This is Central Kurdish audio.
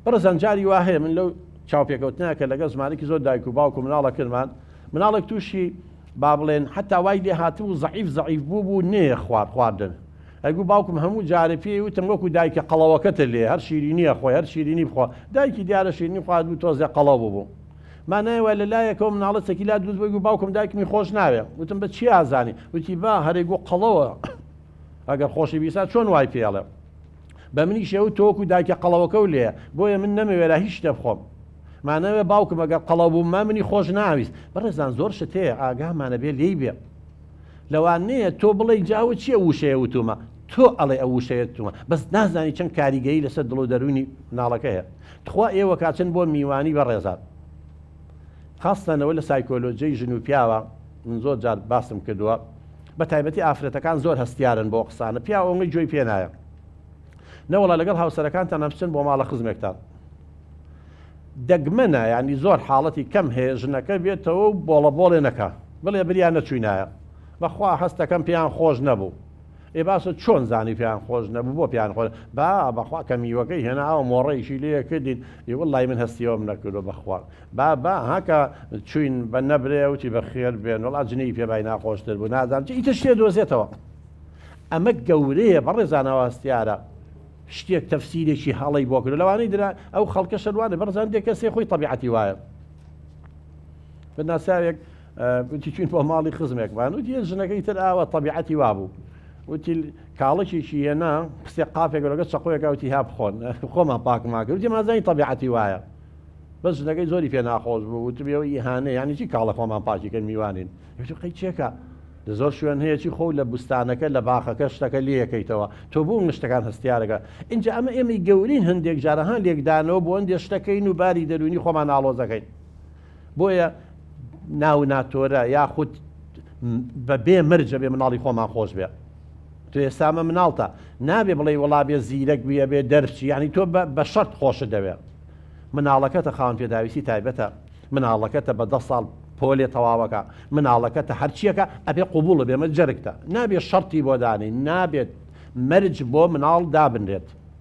بەڕێزان جاری وا هەیە من لەو چاوپێکەوتنە کە لەگەڵ ژمارەیەکی زۆر دایک و باوک و مناڵە کردمان مناڵێک تووشی با بڵێن حتا وای لێ هاتبوو زەعیف زەعیف بوو بوو نێ خوار خواردن ئەگو باوکم هەموو جارێ پێی وتم وەکو دایکە قەڵەوەکەتە لێ هەر شیرینیە خۆی هەر شیرینی بخۆ دایکی دیارە شیرینی خوارد بوو تۆزێ قەڵەو بوو مانای وایە لە لایەکەوە مناڵە چەکی لا دروست بوو باوکم دایکمی خۆش ناوێ وتم بە چی ئازانی وتی با هەرێ گو قەڵەوە ئەگەر خۆشی بیسا چۆن وای پێڵێ بە منیش ئەو تۆکو دایکە قەڵەوەکە و لێ بۆیە من نەمەوێرا هیچ شتێ بخۆم مانەوێ باوکم ئەگەر قەڵەو بووم ما منی خۆش ناویست بەڕێزان زۆر شت هەیە ئاگامانە بێ لێی بێ لەوانەیە تۆ بڵێی جا ئەوە چیە وشەیە وتومە تۆ ئەڵێ ئەو وشەیە تومە بەس نازانی چەند کاریگەری لەسەر دڵ و دەروونی مناڵەکە هەیە تخوا ئێوە کاچن بۆ میوانی بەڕێزان خاستەنەوە لە سایکۆلۆجیی ژن و پیاوە من زۆر جار باسم کردووە بە تایبەتی ئافرەتەکان زۆر هەستیارن بۆ قسانە پیاو ئەوەی گوێی پێ نایە نەوەڵا لەگەڵ هاوسەرەکانتان بچن بۆ ماڵە خزمێکتان دەگمەنە یانی زۆر حاڵەتی کەم هەیە ژنەکە بێتەوە و بۆڵە بۆڵێ نەکا بڵێ بریا نەچوینایە بەخوا هەستەکەم پێیان خۆش نەبوو ئێ باسە چۆن زانی پێیان خۆش نەبوو بۆ پێیان خۆش با بەخوا کە میوەکەی هێناوە مۆڕەیشی لێ کردین ئی وەڵی من هەستیەوەم نەکردو بەخوا با با هاکە چوین بە نەبرێ وتی بە خێر بێن وڵا جنێی پێ بای ناخۆشتر بوو نازانم چی ئیتر شتێ دۆزێتەوە ئەمە گەورەیە بەڕێزانەوە هەستیارە شتێک تەفسیرێکی هەڵەی بۆ کردو لەوانەی درا ئەو خەڵکە شەروانە بەڕزان دێ کەسێ خۆی تەبیعەتی وایە بە ناساوێک وتی چوین بۆ ماڵی خزمێکمان وتی ژنەکەی تر ئاوە تەبیعەتی وابوو وتی کاڵەکێکی هێنا پسێ قاپێک لەگە چەقۆیەکە وتی ها بخۆن خۆمان پاکمان کرد وتی مازانی تەبیعەتی وایە بەس ژنەکەی زۆری پێ ناخۆش بوو وتبی ئەو ئیهانە یانی چی کاڵە خۆمان پاکی کەن میوانین وتی قەی چێکە لە زۆر شوێن هەیە چی خۆو لە بوستانەکە لە باخەکە شتەکە لێیەکەیتەوە تۆ بۆ شتەکان هەستیارەکە ئینجا ئەمە ئێمەی گەورین هەندێک جارەها لێکدانەوە بۆ هەندێک شتەکەین و باری دەروونی خۆمان ئاڵۆزەکەین بۆیە ناو ناتۆرە یاخود بە بێ مەرجە بێ مناڵی خۆمان خۆش بێ تۆ ئێستامە مناڵتە نابێ بڵێ وڵا بێ زیرەک بووە بێ دەرچی یعنی تۆ بە شەرت خۆشت دەوێ مناڵەکەتە خاوەن پێداویستی تایبەتە مناڵەکەتە بە دە ساڵ پۆلێ تەواوەکە مناڵەکەتە هەرچیەکە ئەبێ قوبوڵە بێمە جەرگتە نابێ شەرتی بۆ دانێی نابێت مەرج بۆ مناڵ دابنرێت.